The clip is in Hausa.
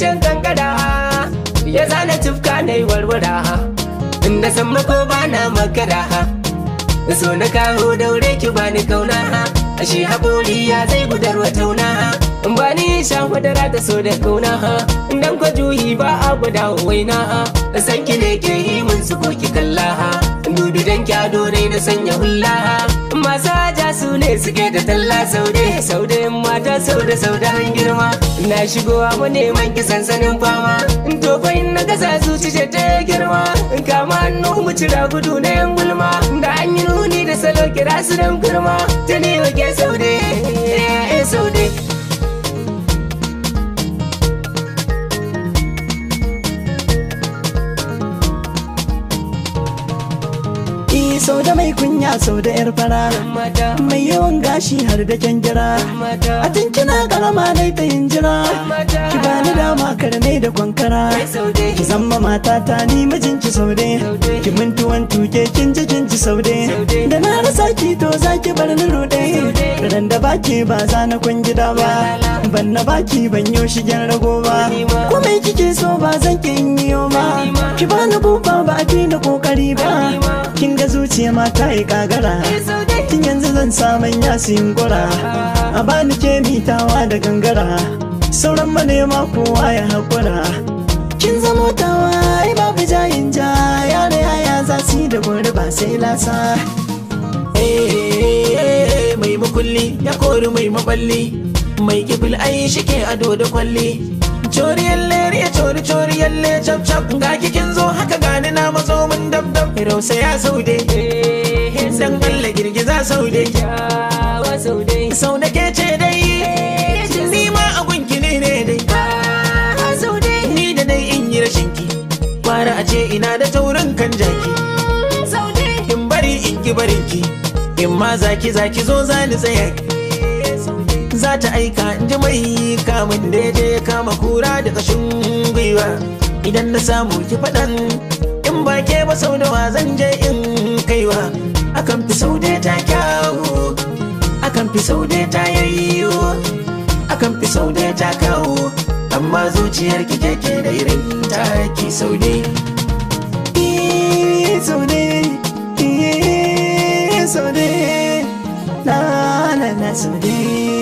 shan kankara. Ya zana tufka na yi warwara. Inda san mako ba na makara. So na kawo daure ki bani kauna. Ashe haƙuri ya zai gudarwa tauna. In ba ni sha madara ta so da kauna. Dan kwa juyi ba a gwada waina. San ki ne ke yi mun su ki kalla. Dudu dan kyado ne na sanya hulla. Masu haja su ne suke da talla. Saude saude mata saude saude an girma. Na shigo abu neman ki sansanin fama. To fa in na gasa zuci ce ta girma. Kama hannu mu cira gudu na yan gulma. Da an yi nuni da salo kira su dan kurma. Ta ne wake saude saude. Sau da mai kunya sau da yar fara, mai yawan gashi har da kyan gira. A kina karama dai ta yin jira, ki bani dama karne da kwankara. Ki zama matata ni mijinki saude, ki mun tuwon tuke kin ji kin ci saude. Da na rasa ki to za ki bar ni rude, ran da baki ba za na kwan gida ba. Ban na baki ban yo shigen rago ba, komai kike so ba zan ki in yiwo ba. Ki bani buba ba a fi na kokari ba, kin ga zuciya ma ta yi kagara. Tun yanzu zan sa manya su yin gura, a bani ke mitawa da gangara. Sauran manema kowa ya haƙura. Kin zamo tawa ai babu jayin ja, yara yaya za su yi da gori ba sai lasa. Mai makulli ya kori mai maballi, mai kifil ai shi ke ado da kwalli. Cori yalle riya cori cori yalle cap cap, ga kikin zo haka gani na matso mun dab dab. Rausa ya saude dan Allah girgiza saude, sau da ke ce dai ni ma a gunki ne ne dai. Ni da dai in yi rashin ki kwara a ce ina da taurin kan jaki. In bari in ki barin ki, in ma zaki zaki zo zani tsaya. Za ta aika in ji mai kamun da je kama kura da kashin gwiwa. Idan na samu ki faɗan in ba ke ba sau da wa zan je in kaiwa. Akan fi sau da ta kyawu, akan fi sau da ta yayyo, akan fi sau da ta kawo. Amma zuciyar ki keke da irin taki saude. Saude, saude, na na na saude.